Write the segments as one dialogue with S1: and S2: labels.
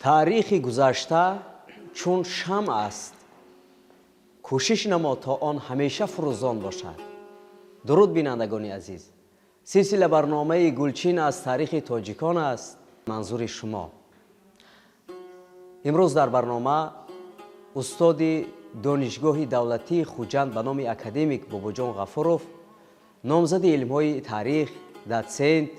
S1: Таърихи гузашта чун шамъ аст, кӯшиш намо, то он ҳамеша фурӯзон бошад. Дуруд, бинандагони азиз! Силсила барномаи «Гулчин аз таърихи тоҷикон» аст манзури шумо. Имрӯз дар барнома устоди Донишгоҳи давлатии Хуҷанд ба номи академик Бобоҷон Ғафуров, номзади илмҳои таърих, дотсент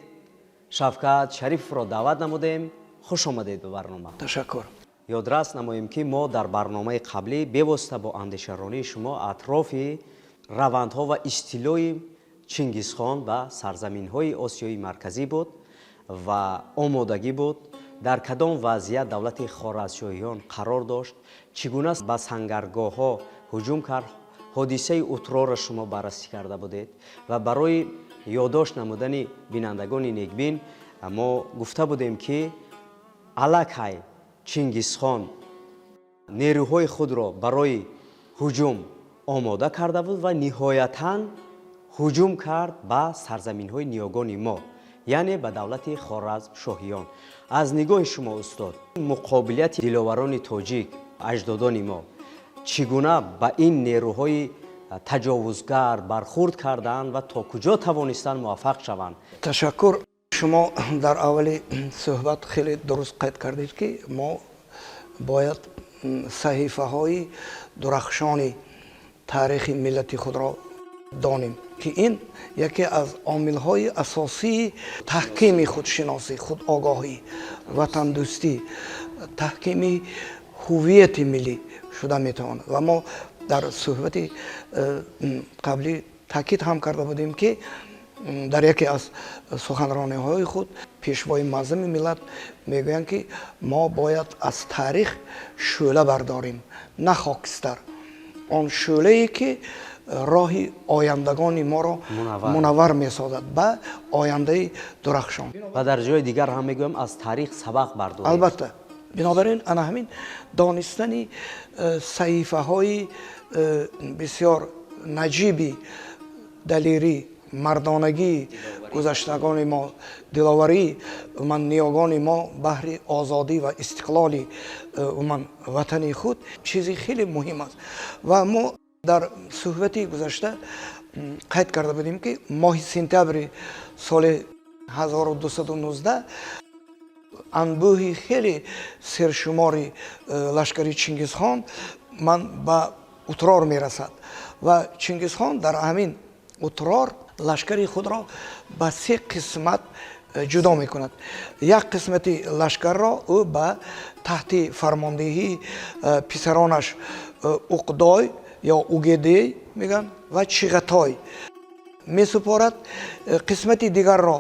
S1: Шавкат Шарифовро даъват намудем. Хуш омадед ба барнома.
S2: Ташаккур.
S1: Ёдрас намоем, ки мо дар барномаи қаблӣ бевосита бо андешаронии шумо атрофи равандҳо ва истилои Чингизхон ба сарзаминҳои Осиёи Марказӣ буд ва омодагӣ буд, дар кадом вазъият давлати Хоразмшоҳиён қарор дошт, чӣ гуна ба сангаргоҳҳо ҳуҷум кард, ҳодисаи Утрорро шумо баррасӣ карда будед. Ва барои ёддошт намудани бинандагони некбин мо гуфта будем, ки аллакай Чингизхон нерӯҳои худро барои ҳуҷум омода карда буд ва ниҳоятан ҳуҷум кард ба сарзаминҳои ниёгони мо, яъне ба давлати Хоразмшоҳиён. Аз нигоҳи шумо, устод, муқобилияти диловарони тоҷик, аҷдодони мо, чӣ гуна ба ин нерӯҳои таҷовузгар бархурд карданд ва то куҷо тавонистанд муваффақ шаванд?
S2: Ташаккур. Шумо дар аввали суҳбат хеле дуруст қайд кардед, ки мо бояд саҳифаҳои дурахшони таърихи миллати худро донем, ки ин яке аз омилҳои асосии таҳкими худшиносӣ, худогоҳӣ, ватандӯстӣ, таҳкими ҳуввияти миллӣ шуда метавонад. Ва мо дар суҳбати қаблӣ таъкид ҳам карда будем, ки дар яке аз суханрониҳои худ Пешвои муаззами миллат мегӯянд, ки мо бояд аз таърих шӯъла бардорем, на хокистар, он шӯълае ки роҳи ояндагони моро мунаввар месозад ба ояндаи дурахшон.
S1: Ва дар ҷои дигар ҳам мегӯям, аз таърих сабақ бардорем.
S2: Албатта. Бинобар ин ана ҳамин донистани саҳифаҳои бисёр наҷиби далерӣ, мардонагии гузаштагони мо, диловарии умуман ниёгони мо баҳри озодӣ ва истиқлоли умуман ватани худ чизи хеле муҳим аст. Ва мо дар суҳбати гузашта қайд карда будем, ки моҳи сентябри соли 1219 анбӯҳи хеле сершумори лашкари Чингизхон ман ба Утрор мерасад ва Чингизхон дар ҳамин Утрор лашкари худро ба се қисмат ҷудо мекунад. Як қисмати лашкарро ӯ ба таҳти фармондиҳии писаронаш Уқдой ё Угедей мегӯянд ва Чиғатой месупорад, қисмати дигарро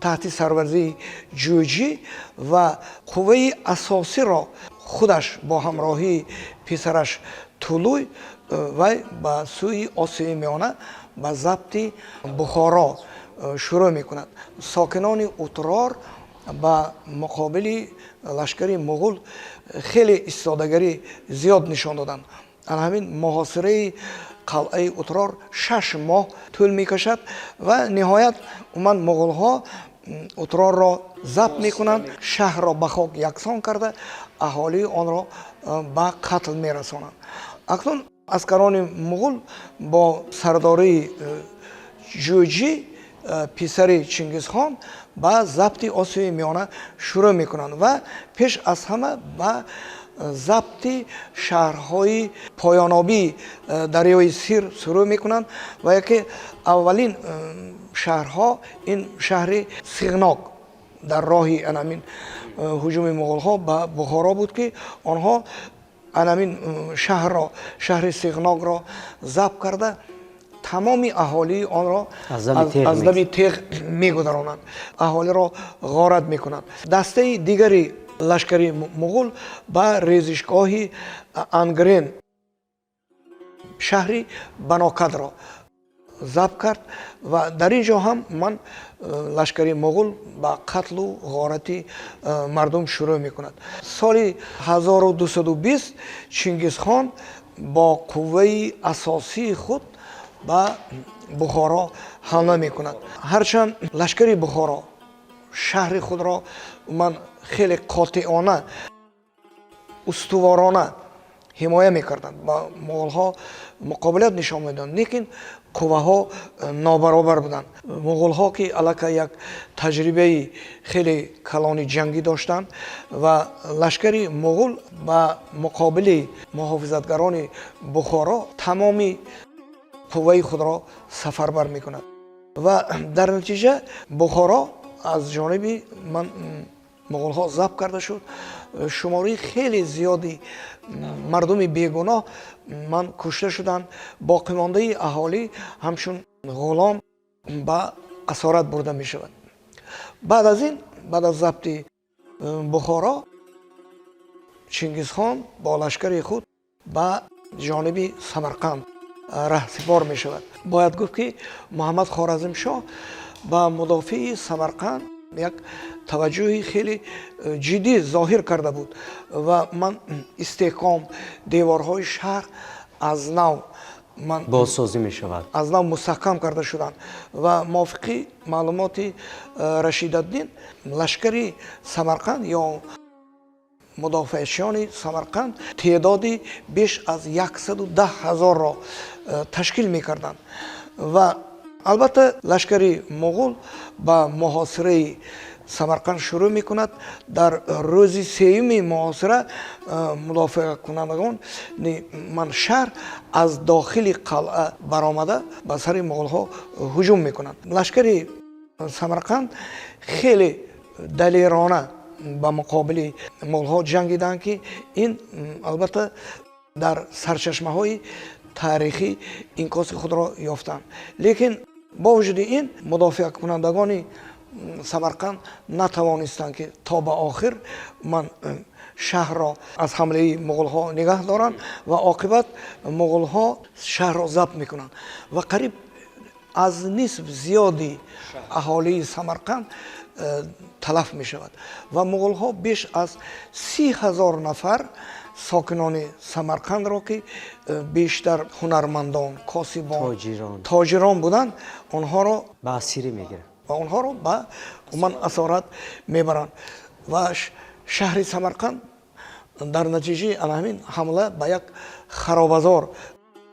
S2: таҳти сарварзии Ҷӯҷӣ ва қувваи асосиро худаш бо ҳамроҳии писараш Тулуй вай ба сӯи Осиёи Миёна, ба забти Бухоро шурӯъ мекунад. Сокинони Утрор ба муқобили лашкари муғул хеле истодагарӣ зиёд нишон доданд. Ана ҳамин муҳосираи қалъаи Утрор 6 моҳ тӯл мекашад ва ниҳоят умуман муғулҳо Утрорро забт мекунанд, шаҳрро ба хок яксон карда, аҳолии онро ба қатл мерасонанд. Акнун аскарони муғул бо сардории Ҷӯҷӣ, писари Чингизхон, ба забти Осиёи Миёна шурӯъ мекунанд ва пеш аз ҳама ба забти шаҳрҳои поёнобии дарёи Сир шурӯъ мекунанд. Ва яке аввалин шаҳрҳо ин шаҳри Сиғнок дар роҳи анамин ҳуҷуми муғулҳо ба Бухоро буд, ки онҳо анамин шаҳрро, шаҳри Сиғнокро забт карда, тамоми аҳолии онро аз дами теғ мегузаронанд, аҳолиро ғорат мекунанд. Дастаи дигари лашкари муғул ба резишгоҳи Ангрен, шаҳри Банокадро забт кард ва дар ин ҷо ҳам ман лашкари муғул ба қатлу ғорати мардум шурӯъ мекунад. Соли 1220 Чингизхон бо қувваи асосии худ ба Бухоро ҳамла мекунад. Ҳарчанд лашкари Бухоро шаҳри худро Ман хеле қотеона, устуворона ҳимоя мекарданд, ба муғулҳо муқобилият нишон медоданд, лекин қувваҳо нобаробар буданд. Муғулҳо, ки аллакай як таҷрибаи хеле калони ҷангӣ доштанд, ва лашкари муғул ба муқобили муҳофизатгарони Бухоро тамоми қувваи худро сафарбар мекунад ва дар натиҷа Бухоро аз ҷониби ман муғулҳо забт карда шуд. Шумораи хеле зиёди мардуми бегуноҳ ман кушта шуданд, боқимондаи аҳолӣ ҳамчун ғулом ба асорат бурда мешавад. Баъд аз ин, баъд аз забти Бухоро, Чингизхон бо лашкари худ ба ҷониби Самарқанд раҳсипор мешавад. Бояд гуфт, ки Муҳаммад Хоразмшоҳ ба мудофиаи Самарқанд як таваҷҷӯҳи хеле ҷиддӣ зоҳир карда буд ва ман истеҳком деворҳои шаҳр аз нав ман
S1: бозсозӣ мешавад,
S2: аз нав мустаҳкам карда шуданд. Ва мувофиқи маълумоти Рашидаддин, лашкари Самарқанд ё мудофиачиёни Самарқанд теъдоди беш аз 110 000-ро ташкил мекарданд. Ва албатта, лашкари муғул ба муҳосираи Самарқанд шурӯъ мекунад. Дар рӯзи сеюми муҳосира мудофиакунандагони ман шаҳр аз дохили қалъа баромада, ба сари муғулҳо ҳуҷум мекунанд. Лашкари Самарқанд хеле далерона ба муқобили муғулҳо ҷангиданд, ки ин албатта дар сарчашмаҳои таърихӣ инъикоси худро ёфтанд. Лекин бо вуҷуди ин мудофиакунандагони Самарқанд натавонистанд, ки то ба охир ман шаҳрро аз ҳамлаи муғулҳо нигаҳ доранд, ва оқибат муғулҳо шаҳрро забт мекунанд ва қариб аз нисф зиёди аҳолии Самарқанд талаф мешавад ва муғулҳо беш аз 30 000 нафар сокинони Самарқандро, ки бештар ҳунармандон, косибон, тоҷирон буданд, онҳоро
S1: ба асирӣ мегиранд
S2: ва онҳоро ба умуман асорат мебаранд. Ва шаҳри Самарқанд дар натиҷаи ана ҳамин ҳамла ба як харобазор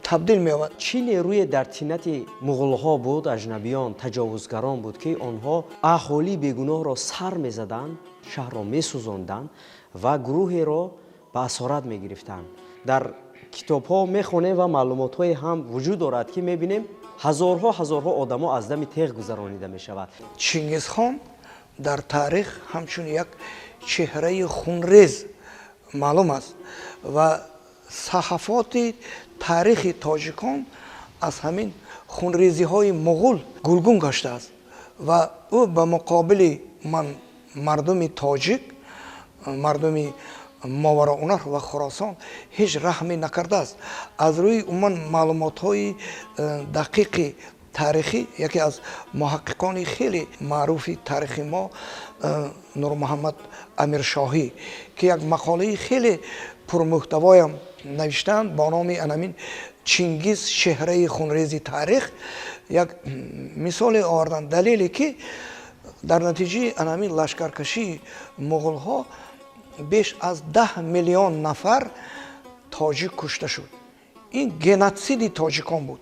S2: табдил меёбад.
S1: Чӣ нерӯе дар тинати муғулҳо буд, аҷнабиён, таҷовузгарон буд, ки онҳо аҳолии бегуноҳро сар мезаданд, шаҳрро месӯзонданд ва гурӯҳеро ба асорат мегирифтанд? Дар китобҳо мехонем ва маълумотҳое ҳам вуҷуд дорад, ки мебинем, ҳазорҳо ҳазорҳо одамо аз дами теғ гузаронида мешавад.
S2: Чингизхон дар таърих ҳамчун як чеҳраи хунрез маълум аст ва саҳафоти таърихи тоҷикон аз ҳамин хунрезиҳои муғул гулгун гаштааст. Ва ӯ ба муқобили ман мардуми тоҷик, мардуми Мовароуннаҳр ва Хуросон ҳеҷ раҳме накардааст. Аз рӯи умуман маълумотҳои дақиқи таърихӣ, яке аз муҳаққиқони хеле маъруфи таърихи мо, Нурмуҳаммад Амиршоҳӣ, ки як мақолаи хеле пурмуҳтавоям навиштаанд бо номи анамин «Чингиз: чеҳраи хунрези таърих», як мисоле оварданд, далеле, ки дар натиҷаи анамин лашкаркашии муғулҳо беш аз 10 миллион нафар тоҷик кушта шуд. Ин геноциди тоҷикон буд,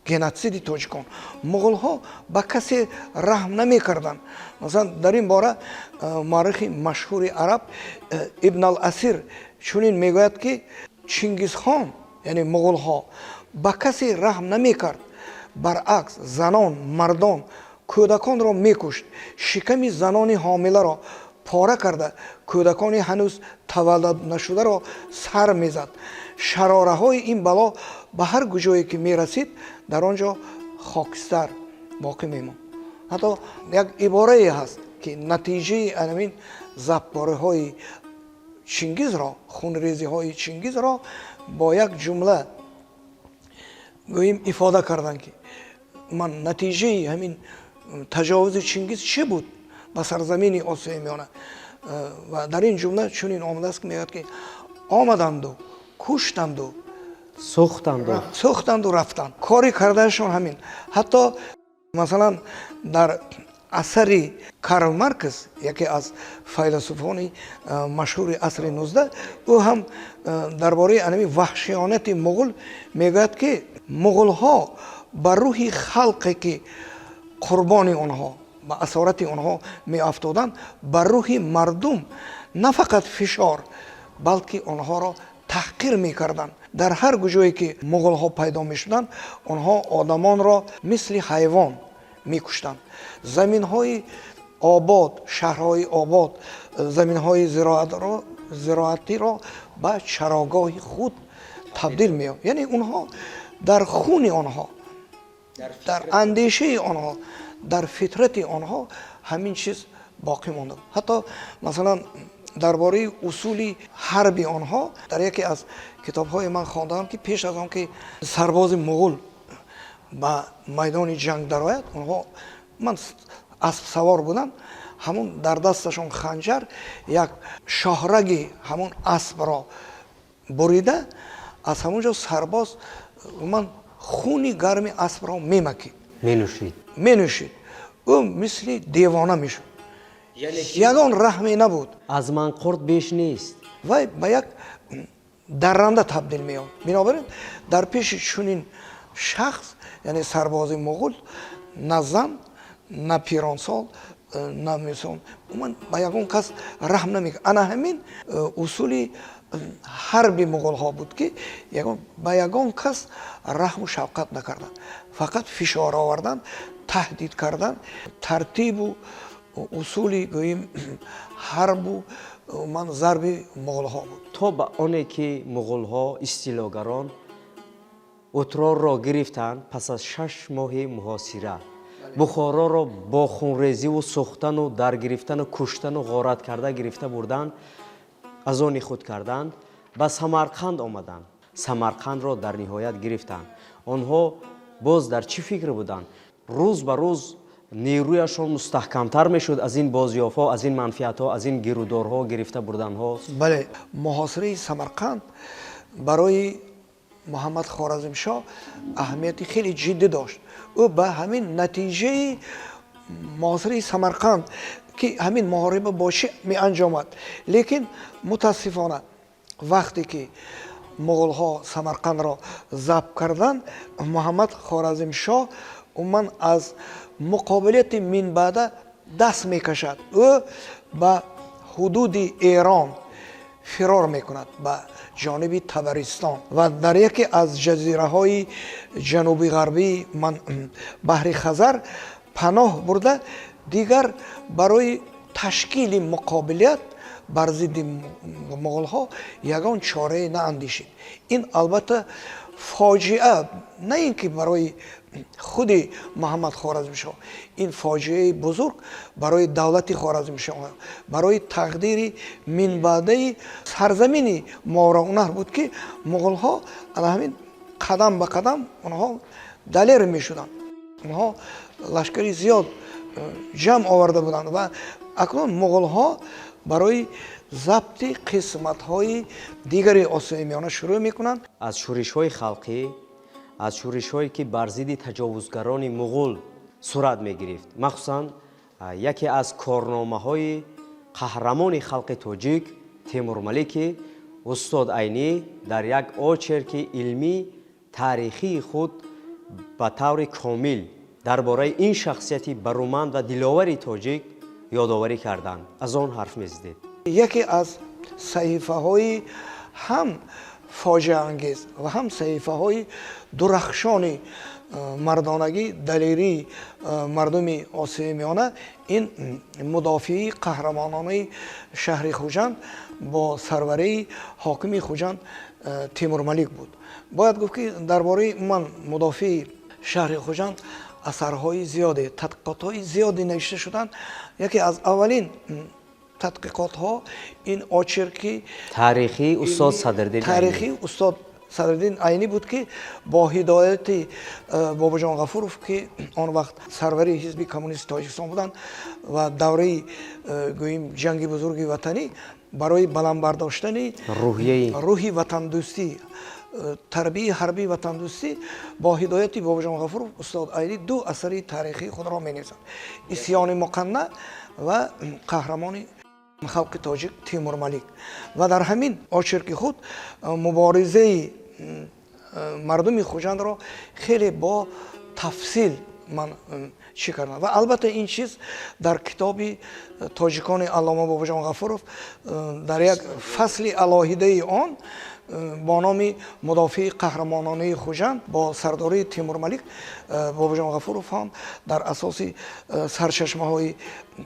S2: геноциди тоҷикон. Муғулҳо ба касе раҳм намекарданд. Масалан, дар ин бора муаррихи машҳури араб Ибн ал Асир чунин мегӯяд, ки Чингизхон, яъне муғулҳо, ба касе раҳм намекард, баръакс, занон, мардон, кӯдаконро мекушт, шиками занони ҳомиларо пора карда, кӯдакони ҳанӯз таваллуд нашударо сар мезад. Шарораҳои ин бало ба ҳар куҷое ки мерасид, дар он ҷо хокистар боқӣ мемонд. Ҳатто як иборае ҳаст, ки натиҷаи анамин забткориҳои Чингизро, хунрезиҳои Чингизро бо як ҷумла гӯем ифода карданд, ки ман натиҷаи ҳамин таҷовузи Чингиз чӣ буд ба сарзамини Осиёи Миёна. Ва дар ин ҷумла чунин омадааст, ки мегӯяд, ки омаданду, куштанду,
S1: сӯхтанду
S2: сӯхтанду рафтанд. Кори кардаашон ҳамин. Ҳатто масалан, дар Асари Карл Маркс, яке аз файласуфони машҳури асри 19, ӯ ҳам дар бораи анами ваҳшионати муғул мегӯяд, ки муғулҳо ба рӯҳи халқе, ки қурбони онҳо, ба асорати онҳо меафтоданд, ба рӯҳи мардум на фақат фишор, балки онҳоро таҳқир мекарданд. Дар ҳар куҷое ки муғулҳо пайдо мешуданд, онҳо одамонро мисли ҳайвон мекуштанд. Заминҳои обод, шаҳрҳои обод, заминҳои зироатиро ба чарогоҳи худ табдил меёфт. Яъне онҳо дар хуни онҳо, дар андешаи онҳо, дар фитрати онҳо ҳамин чиз боқӣ монда. Ҳатто, масалан, дар бораи усули ҳарби онҳо дар яке аз китобҳои ман хондаам, ки пеш аз он ки сарбози муғул ба майдони ҷанг дарояд, онҳо ман аспсавор буданд, ҳамун дар дасташон ханҷар, як шоҳраги ҳамун аспро бурида, аз ҳамун ҷо сарбоз ман хуни гарми аспро мемакид.
S1: Менӯшид.
S2: Менӯшид. Ӯ мисли девона мешуд, ягон раҳме набуд.
S1: Аз манқурт беш нест.
S2: Вай ба як дарранда табдил меёфт. Бинобар ин дар пеши чунин шахс, яъне сарбози муғул, на зан, на пиронсол, на мисол, умуман ба ягон кас раҳм намекард. Ана ҳамин усули ҳарби муғулҳо буд, ки ба ягон кас раҳму шавқат накарданд, фақат фишор овардан, таҳдид кардан. Тартибу усули, гӯем, ҳарбу ман зарби муғулҳо буд.
S1: То ба оне ки муғулҳо, истилогарон, Утрорро гирифтанд, пас аз 6 моҳи муҳосира Бухороро бо хунрезиву сӯхтану даргирифтану куштану ғорат карда гирифта бурданд, аз они худ карданд, ба Самарқанд омаданд, Самарқандро дар ниҳоят гирифтанд. Онҳо боз дар чӣ фикр буданд? Рӯз ба рӯз нерӯяшон мустаҳкамтар мешуд аз ин бозёфтҳо, аз ин манфиатҳо, аз ин гирудорҳо, гирифта бурданҳо.
S2: Бале, муҳосираи Самарқанд барои Муҳаммад Хоразмшоҳ аҳамияти хеле ҷиддӣ дошт. Ӯ ба ҳамин натиҷаи муҳосираи Самарқанд, ки ҳамин муҳориба бо чӣ меанҷомад. Лекин мутаассифона, вақте ки муғулҳо Самарқандро забт карданд, Муҳаммад Хоразмшоҳ умуман аз муқобилияти минбаъда даст мекашад. Ӯ ба ҳудуди Эрон фирор мекунад, ба ҷониби Табаристон, ва дар яке аз ҷазираҳои ҷануби ғарбии ман баҳри Хазар паноҳ бурда, дигар барои ташкили муқобилият бар зидди муғулҳо ягон чорае наандешид. Ин албатта фоҷиа на ин ки барои худи Муҳаммад Хоразмшоҳ, ин фоҷиаи бузург барои давлати Хоразмшоҳ, барои тақдири минбаъдаи сарзамини Мовароуннаҳр буд, ки муғулҳо ана ҳамин қадам ба қадам онҳо далер мешуданд. Онҳо лашкари зиёд ҷамъ оварда буданд ва акнун муғулҳо барои забти қисматҳои дигари Осиёи Миёна шурӯъ мекунанд.
S1: Аз шӯришҳои халқӣ, аз шӯришҳое ки бар зидди таҷовузгарони муғул сурат мегирифт, махсусан яке аз корномаҳои қаҳрамони халқи тоҷик Темурмалики, устод Айнӣ дар як очерки илмӣ таърихии худ ба таври комил дар бораи ин шахсияти баруманд ва диловари тоҷик ёдоварӣ карданд. Аз он ҳарф мезидед.
S2: Яке аз саҳифаҳои ҳам фоҷиаангез ва ҳам саҳифаҳои дурахшони мардонагӣ, далерии мардуми Осиёи Миёна ин мудофиаи қаҳрамононаи шаҳри Хуҷанд бо сарварии ҳокими Хуҷанд Темурмалик буд. Бояд гуфт, ки дар бораи ман мудофиаи шаҳри Хуҷанд асарҳои зиёде, тадқиқотҳои зиёде навишта шуданд. Яке аз аввалин тадқиқотҳо ин очерки
S1: таърихии устод Садриддин.
S2: Таърихии устод Садриддин Айнӣ буд, ки бо ҳидояти Бобоҷон Ғафуров, ки он вақт сарвари Ҳизби Коммунисти Тоҷикистон буданд, ва давраи гӯем ҷанги бузурги ватанӣ барои баланд бардоштани
S1: рӯҳияи
S2: рӯҳи ватандӯстӣ. Тарбияи ҳарбии ватандӯстӣ бо ҳидояти Бобоҷон Ғафуров, устод Айнӣ ду асари таърихии худро менависад: «Исёни муқанна» ва «Қаҳрамони халқи тоҷик Тимурмалик». Ва дар ҳамин очерки худ муборизаи мардуми Хуҷандро хеле бо тафсил ман чӣ кардам. Ва албатта, ин чиз дар китоби «Тоҷикони» аллома Бобоҷон Ғафуров дар як фасли алоҳидаи он бо номи «Мудофии қаҳрамононаи Хуҷанд бо сардории Тимурмалик» Бобоҷон Ғафуров ҳам дар асоси сарчашмаҳои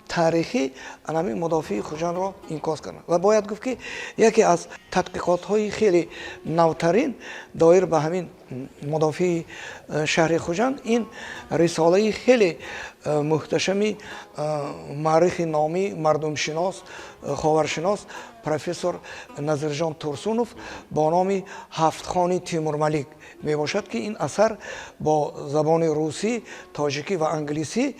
S2: таърихӣ анами мудофии Хуҷандро инъикос карданд. Ва бояд гуфт, ки яке аз тадқиқотҳои хеле навтарин доир ба ҳамин мудофии шаҳри Хуҷанд ин рисолаи хеле муҳташами муаррихи номӣ, мардумшинос, ховаршинос, профессор Назирҷон Турсунов бо номи «Ҳафтхони Тимурмалик» мебошад, ки ин асар бо забони русӣ, тоҷикӣ ва англисӣ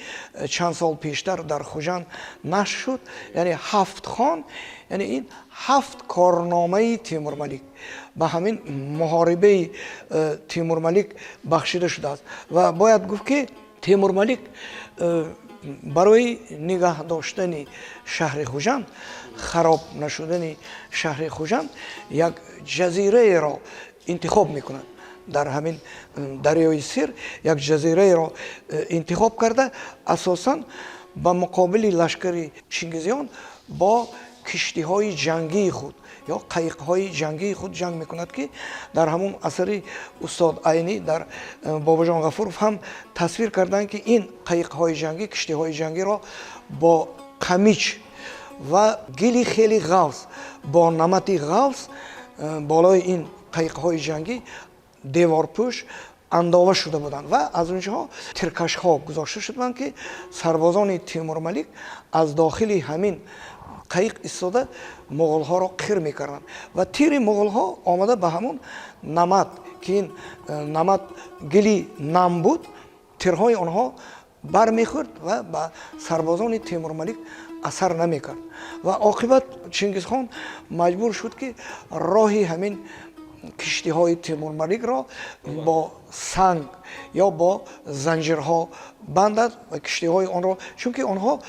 S2: чанд сол пештар дар Хуҷанд нашр шуд. Яъне ҳафт хон, яъне ин ҳафт корномаи Тимурмалик ба ҳамин муҳорибаи Тимурмалик бахшида шудааст. Ва бояд гуфт, ки Тимурмалик барои нигаҳ доштани шаҳри Хуҷанд, хароб нашудани шаҳри Хуҷанд, як ҷазираеро интихоб мекунад. Дар ҳамин дарёи Сир як ҷазираеро интихоб карда, асосан ба муқобили лашкари чингизиён бо киштиҳои ҷангии худ ё қайиқҳои ҷангии худ ҷанг мекунад, ки дар ҳамон асари устод Айнӣ, дар Бобоҷон Ғафуров ҳам тасвир карданд, ки ин қайиқҳои ҷангӣ, киштиҳои ҷангиро бо қамич ва гили хеле ғафз, бо намати ғафз болои ин қайиқҳои ҷангӣ деворпӯш андова шуда буданд ва аз онҷоҳо тиркашҳо гузошта шуданд, ки сарбозони Тимурмалик аз дохили ҳамин қайиқ истода муғулҳоро қир мекарданд ва тири муғулҳо омада ба ҳамон намат, ки ин намат гили нам буд, тирҳои онҳо бармехӯрд ва ба сарбозони Тимурмалик асар намекард. Ва оқибат Чингизхон маҷбур шуд, ки роҳи ҳамин киштиҳои Тимурмаликро бо санг ё бо занҷирҳо бандад ва киштиҳои онро, чунки онҳо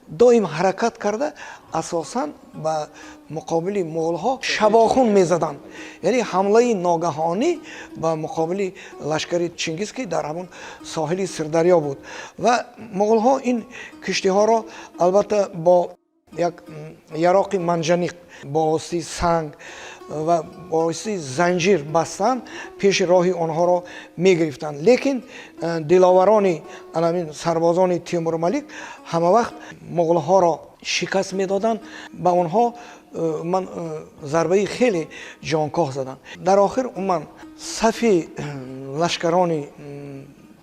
S2: доим ҳаракат карда, асосан ба муқобили муғулҳо шабохун мезаданд, яъне ҳамлаи ногаҳонӣ ба муқобили лашкари Чингиз, ки дар ҳамон соҳили Сирдарё буд. Ва муғулҳо ин киштиҳоро албатта бо як яроқи манҷаниқ, бо воситаи санг ва бо воситаи занҷир бастан, пеши роҳи онҳоро мегирифтанд. Лекин диловарони анамин сарбозони Тимурмалик ҳама вақт муғулҳоро шикаст медоданд, ба онҳо ман зарбаи хеле ҷонкоҳ заданд. Дар охир умуман сафи лашкарони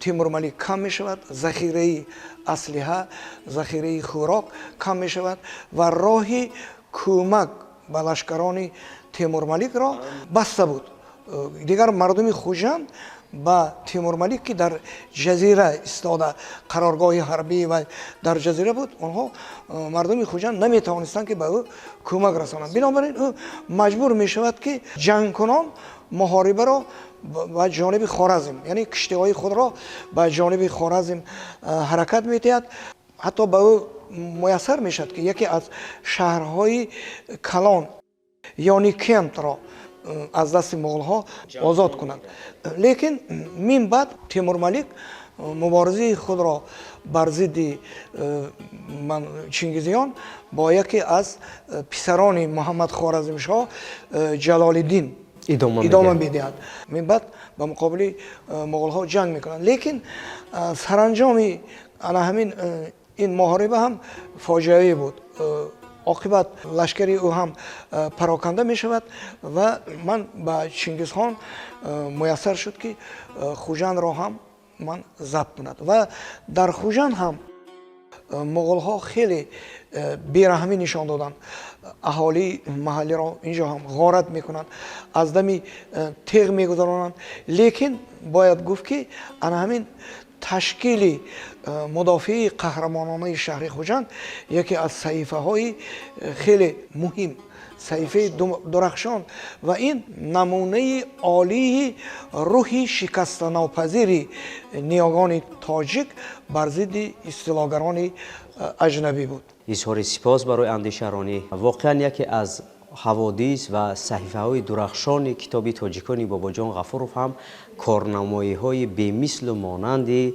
S2: Тимурмалик кам мешавад, захираи аслиҳа, захираи хӯрок кам мешавад ва роҳи кӯмак ба лашкарони Тимурмаликро баста буд. Дигар мардуми Хуҷанд ба Тимурмалик, ки дар ҷазира истода, қароргоҳи ҳарбӣ ва дар ҷазира буд, онҳо, мардуми Хуҷанд, наметавонистанд, ки ба ӯ кӯмак расонанд. Бинобар ин ӯ маҷбур мешавад, ки ҷангкунон муҳорибаро ба ҷониби Хоразм, яъне киштиҳои худро ба ҷониби Хоразм ҳаракат медиҳад. Ҳатто ба ӯ муяссар мешавад, ки яке аз шаҳрҳои калон, Ёникентро, аз дасти муғулҳо озод кунад. Лекин мин баъд Тимурмалик муборизаи худро бар зидди чингизиён бо яке аз писарони Муҳаммад Хоразмшоҳ, Ҷалолиддин, идома медиҳад. Мин баъд ба муқобили муғулҳо ҷанг мекунанд, лекин саранҷоми ана ҳамин ин муҳориба ҳам фоҷиавӣ буд. Оқибат лашкари ӯ ҳам пароканда мешавад ва ман ба Чингизхон муяссар шуд, ки Хуҷандро ҳам ман забт кунад. Ва дар Хуҷанд ҳам муғулҳо хеле бераҳмӣ нишон доданд, аҳолии маҳаллиро инҷо ҳам ғорат мекунанд, аз дами теғ мегузаронанд. Лекин бояд гуфт, ки ана ҳамин ташкили мудофиаи қаҳрамононаи шаҳри Хуҷанд яке аз саҳифаҳои хеле муҳим Саҳифаи дурахшон ва ин намунаи олии рӯҳи шикастанопазири ниёгони тоҷик бар зидди истилогарони аҷнабӣ буд.
S1: Изҳори сипос барои андешаронӣ. Воқеан, яке аз ҳаводис ва саҳифаҳои дурахшони китоби тоҷикони Бобоҷон Ғафуров ҳам корнамоиҳои бемислу монанди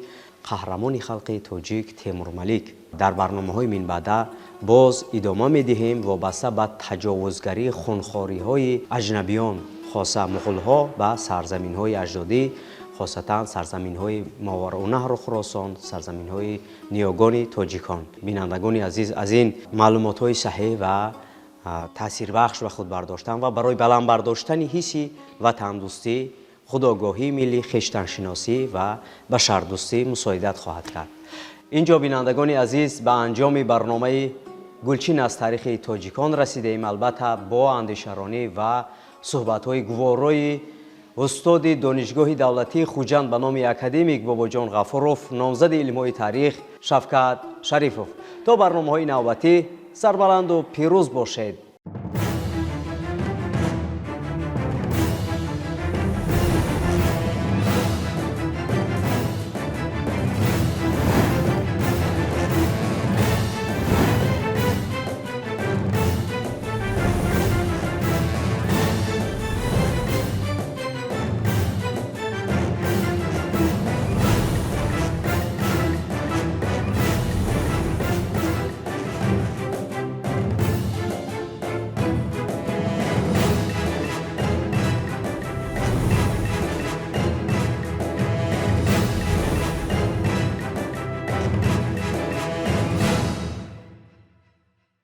S1: қаҳрамони халқи тоҷик Темурмалик. Дар барномаҳои минбаъда боз идома медиҳем вобаста ба таҷовузгарии хунхориҳои аҷнабиён, хоса муғулҳо, ба сарзаминҳои аҷдодӣ, хосатан сарзаминҳои Мовароуннаҳру Хуросон, сарзаминҳои ниёгони тоҷикон. Бинандагони азиз аз ин маълумотҳои саҳеҳ ва таъсирбахш ба худ бардоштан ва барои баланд бардоштани ҳисси ватандӯстӣ, худогоҳии миллӣ, хештаншиносӣ ва башардӯстӣ мусоидат хоҳад кард. Инҷо, бинандагони азиз, ба анҷоми барномаи «Гулчин аз таърихи тоҷикон» расидаем, албатта бо андешаронӣ ва суҳбатҳои гуворои устоди Донишгоҳи давлатии Хуҷанд ба номи академик Бобоҷон Ғафуров, номзади илмҳои таърих Шавкат Шарифов. То барномаҳои навбатӣ сарбаланду пирӯз бошед.